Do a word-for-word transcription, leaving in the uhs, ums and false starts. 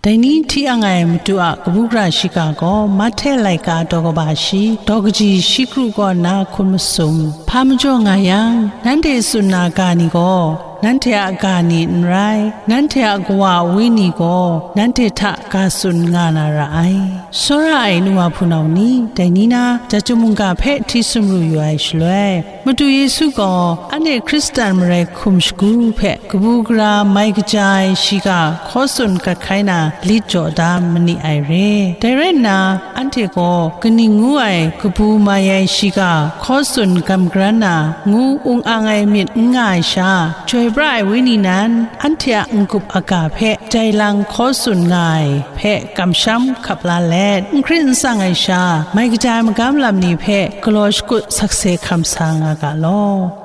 Dai ni hti ang ai Madu a kabu gara shiga gaw Mahte laika daw kaba shi, daw kaji shi kru kaw nna hkun masum. Hpa majaw nga yang, nanhte tsun na ga ni gaw, nanhte a ga ni n rai, nanhte a Kawa a Wenyi gaw, nanhte hta ga tsun nga na ra ai. Tsawra ai nu wa hpunau ni, dai ni na, Datum mungga hpe hti sumru yu ai shaloi, Madu Yesu gaw anhte Hkristan marai hkum shagu hpe kabu gara mai kaja ai shiga hkaw tsun gat hkai na lit jaw da mani ai re. Dai rai nna, anhte gaw kaning ngu ai kabu mai ai shiga hkaw tsun gam garan na ngu ung ang ai myit n nga ai sha, Chyoi pra ai Wenyi nan anhte a n-gup aga hpe jai lang hkaw tsun nga ai hpe kamsham hkap la let, n hkrit n tsang ai sha, mai kaja ai magam lam ni hpe galaw shakut sakse hkam sa nga ga law.